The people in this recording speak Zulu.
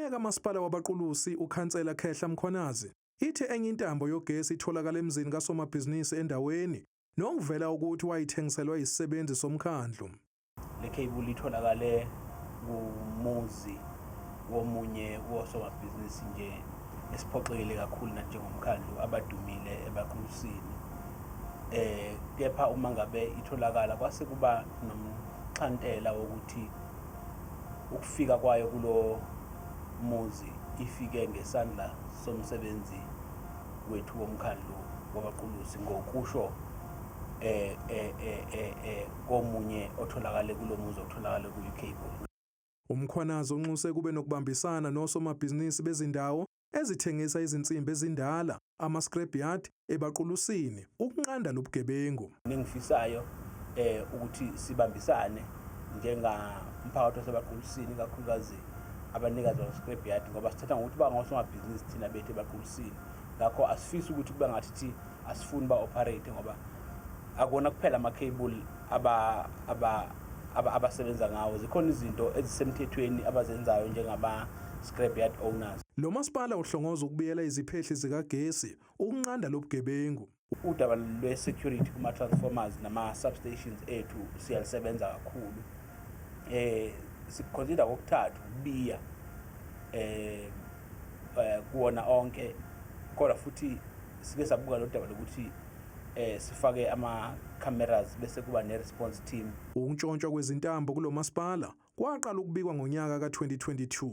Imeya kamasipala waBaqulusi, uKhansela Khehla Mkhwanazi, ithi enye intambo yogesi itholakala emzini kasomabhizinisi endaweni nokuvela ukuthi wayithengiselwa isisebenzi somkhandlu. Le cable itholakale kumuzi womunye wosomabhizinisi nje esiphoxekile kakhulu nathi njengomkhandlu, abadumile eBaqulusini. Kepha uma ngabe itholakala, kwase kuba nomxhantela wokuthi ukufika kwayo kulo muzi ifike ngesandla somsebenzi wethu womkhandlu waBaqulusi, ngokusho komunye otholakale kulo muzi otholakale kuyo cable. UMkhwanazi unxuse kube nokubambisana nosomabhizinisi bezindawo ezithengisa izinsimbi ezindala, ama-scrapyard eBaqulusini, ukunqanda lobugebengu. Engifisayo ukuthi sibambisane njengamphakathi waseBaqulusini, kakhulukazi abanikazi bama-scrapyard, ngoba sithatha ngokuthi bangosomabhizinisi thina bethu eBaqulusini. Ngakho asifisi ukuthi kube ngathi thi asifuni ba-operate, ngoba akona kuphela ama-cable abasebenza ngawo, zikhona izinto ezisemthethweni abazenzayo njengama-scrapyard owners. Lo masipala uhlongoza ukubiyela iziphehli zikagesi ukunqanda lobugebengu. Udaba lwe-security kuma-transformers nama-substations ethu siyalisebenza kakhulu. Siku-consider kokuthathu ukubiya kuwona onke, kodwa futhi sike sabuka lo daba lokuthi sifake ama-cameras bese kuba ne-response team. Ukuntshontshwa kwezintambo kulo masipala kwaqala ukubikwa ngonyaka ka-2022.